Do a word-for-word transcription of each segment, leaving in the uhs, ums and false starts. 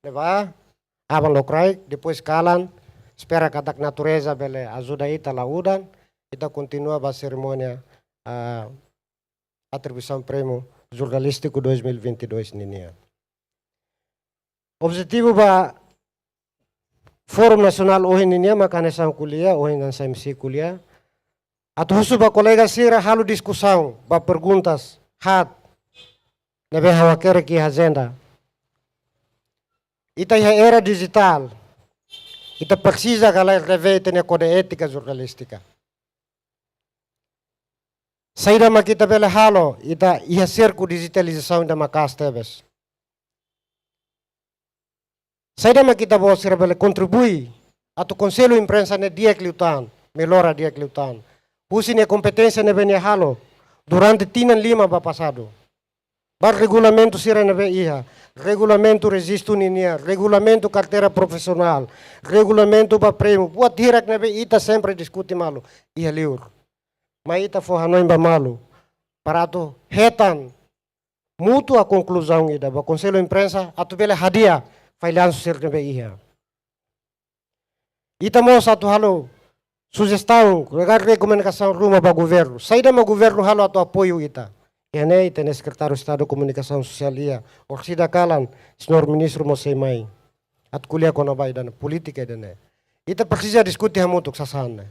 ne'ebá, aban lokraik, depois kalan, espera katak natureza bele ajuda ita la udan, ita kontinua ba serimónia, ah, atribuisaun Prémiu Jornalístiku dois mil e vinte e dois ninian. Objetivu ba Fórum Nasionál ohin ninian mak hanesan ko'alia, ohin hanesan M C ko'alia. Atu husu ba kolega sira halo diskusaun, ba perguntas, haat, ne'ebé ha'u hakerek iha ajenda. Ita iha era dijitál, ita presiza ka lae revee ita-nia kóde étika jornalístika. Saida mak ita bele halo, ita iha serku dijitalizasaun ida maka'as tebes. Saida mak ita-boot sira bele kontribui atu Konsellu Imprensa ne'e di'ak liután, mellora di'ak liután. Husi nia kompeténsia ne'ebé nia halo durante tinan lima ba pasadu. Ba regulamentu sira ne'ebé iha, regulamentu rejistu ninian, regulamentu karteira profisionál, regulamentu ba prémiu, buat hirak ne'ebé ita sempre diskute malu iha liur. Mai ita fó hanoin ba malu, para atu hetan mútua konkluzaun ida ba Konsellu Imprensa atu bele hadi'a fallansu sira ne'ebé iha. Ita mós atu halo sujestaun, regar rekomendasaun ruma ba governu. Saida mak governu halo atu apoiu ita. Iha ne'e ita-nia Sekretáriu Estadu Komunikasaun Sosiál iha, orsida kalan, señór ministru mós sei mai atu ko'alia kona-ba ida-ne'e, polítika ida-ne'e. Ita presiza diskute hamutuk sasán ne'e.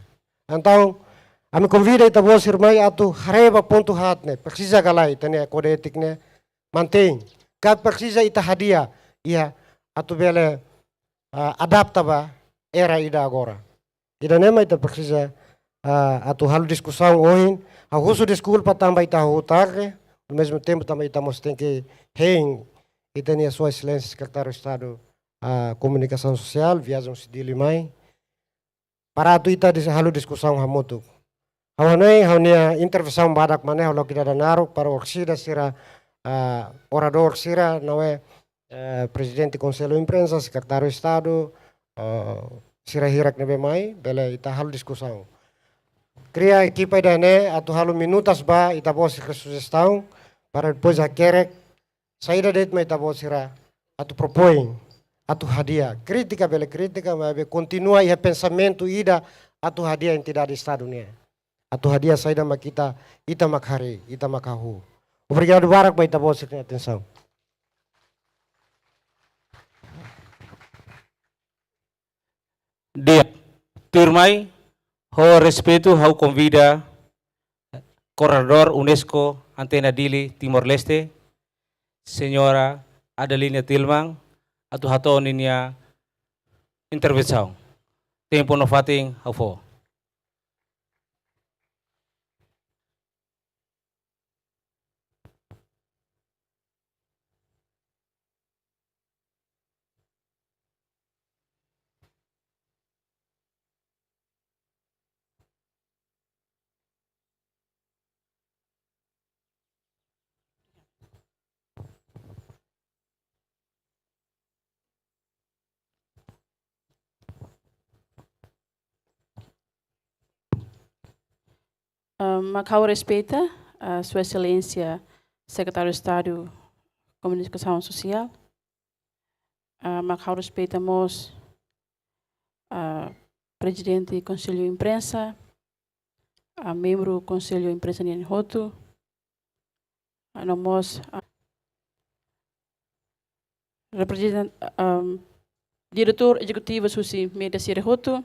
Entaun, ami konvida ita-boot sira mai atu haree ba pontu haat ne'e, presiza ka lae ita-nia kóde étika ne'e mantein. Ka presiza ita hadi'a, iha atu bele, ah, adapta ba era ida agora. Ida-ne'e mak ita presiza, ah, atu halo diskusaun ohin. Ha'u husu deskulpa tanba ita hahú tarde, ao mesmo tempo tanba ita mós tenke hein ita-nia Sua Exelénsia Sekretáriu Estadu, ah, Komunikasaun Sosiál, viajen husi Dili mai. Para atu ita dis-, halo diskusaun hamutuk. Ha'u hanoin, ha'u-nia intervensaun badak mak ne'e, ha'u lakohi dada naruk para orsida sira, ah, oradór sira, ne'ebé, eh, Prezidente Konsellu Imprensa, Sekretáriu Estadu, eh, sira hirak ne'ebé mai, bele ita halo diskusaun. Kria ekipa ida-ne'e atu halo minutas ba ita-boot sira sujestaun, para depois hakerek saida de'it mak ita-boot sira atu propoin, atu hadi'a. Kritika bele kritika, maibé kontinua iha pensamentu ida atu hadi'a entidade Estadu nian. Atu hadi'a saida mak ita, ita mak haree, ita mak hahú. Obrigadu barak ba ita-boot sira-nia atensaun. Di'ak, tuirmai, ho respeitu ha'u konvida Koordenadór UNESCO Antena Dili Timor-Leste, Señora Adelina Tilman, atu hato'o ninia intervensaun. Tempu no fatin ha'u fó. Ah, mak ha'u respeita, ah, Sua Exelénsia Sekretáriu Estadu Komunikasaun Sosiál. Ah, mak ha'u respeita mós, ah, Prezidente Konsellu Imprensa, ah, membru Konsellu Imprensa nian hotu, ah, no mós, ah, reprezentan-, ah, diretór ezekutivu husi média sira hotu,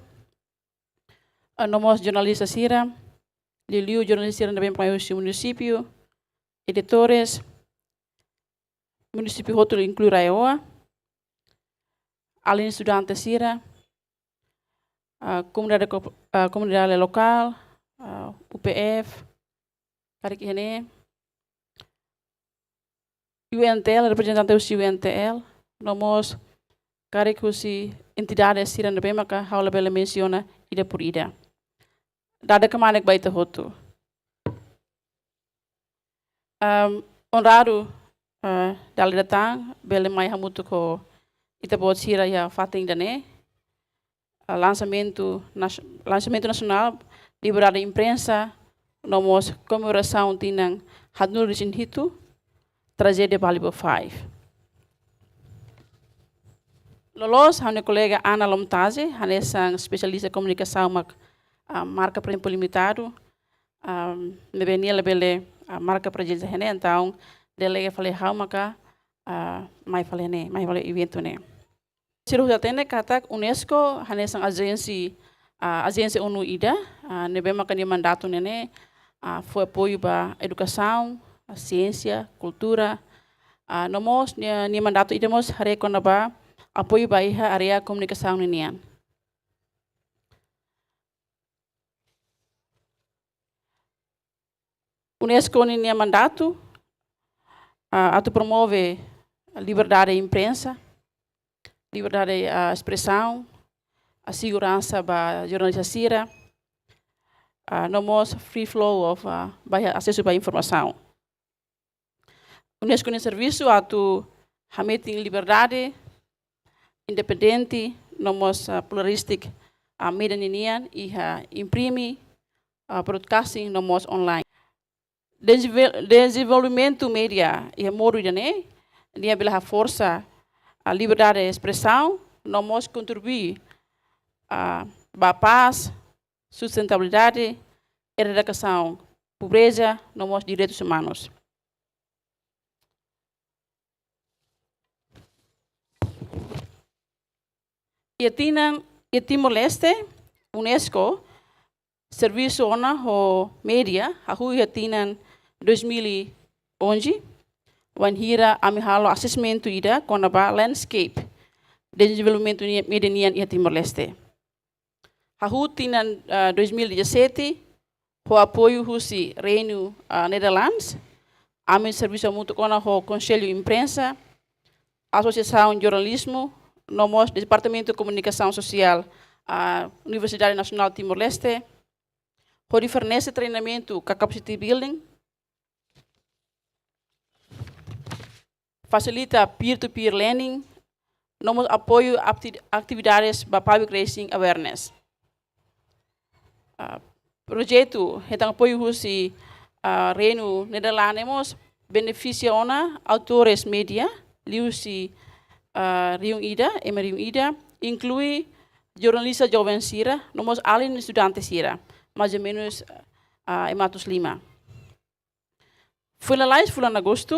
ah, no mós jornalista sira, liuliu jornalista sira ne'ebé mai husi munisípiu, editores, munisípiu hotu inklui RAEOA, alin estudante sira, ah, komunidade ko-, ah, komunidade lokál, ah, U P F, karik iha ne'e, U N T L, reprezentante husi U N T L, no mós karik husi entidade sira ne'ebé maka ha'u labele mensiona ida por ida. Dada kmanek ba ita hotu. Am, onradu, eh, dala ida tan, bele mai hamutuk ho ita-boot sira iha fatin ida-ne'e. Eh, lansamentu nas-, lansamentu nasionál, liberdade imprensa, no mós komemorasaun tinan haatnulu-resin-hitu, trajédia Balibo Five. Loloos, ha'u-nia kolega Ana Lomtaje, hanesan espesialista komunikasaun mak, ah, marka Prempo Limitadu, ah, ne'ebé nia labele, ah, marka prezensa iha ne'e, entaun delega fali ha'u maka, ah, mai fali ne'e, mai fali eventu ne'e. Sira hotu hatene katak UNESCO hanesan ajénsia, ah, ajénsia ONU ida, ah, ne'ebé maka nia mandatu ne'e ne'e, ah, fó apoiu ba edukasaun, ah, siénsia, kultura, ah, no mós nia, nia mandatu ida mós haree kona-ba apoiu ba iha área komunikasaun ninian. UNESCO ninia mandatu, ah, atu promove liberdade imprensa, liberdade, ah, espresaun, ah, seguransa ba jornalista sira, ah, no mós free flow of, ah, ba asesu ba informasaun. UNESCO nia servisu atu hametin liberdade, independente, no mós, ah, pluralistic, ah, media ninian iha imprime, ah, broadcasting, no mós online. Dezenvol-, dezenvolvimentu media iha modo ida-ne'e, nia bele haforsa, ah, liberdade espresaun, no mós kontribui, ah, ba pás, sustentabilidade, eradikasaun pobreza, no mós direitus umanus. Iha tinan, iha Timor-Leste, UNESCO servisu ona ho media, hahú iha tinan dois mil e onze, wainhira ami halo assessment ida kona-ba landscape dezenvolvimentu ni-, media nian iha Timor-Leste. Hahú tinan, ah, dois mil e dezassete, ho apoiu husi Reinu, ah, Netherlands, ami servisu hamutuk ona ho Konsellu Imprensa, Asosiasaun Jornalizmu, no mós Departamentu Komunikasaun Sosiál, ah, Universidade Nasionál Timor-Leste, hodi fornese treinamentu ka capacity building, fasilita peer-to-peer learning, no mós apoiu apti-, atividades ba public raising awareness. Ah, projetu hetan apoiu husi, ah, Reinu Nederlanda mós benefisia ona autores media, liuhusi, ah, rihun ida, ema rihun ida, inklui jornalista joven sira, no mós alin estudante sira, mais ou menus, ah, ema atus lima. Foin lalais fulan Agostu,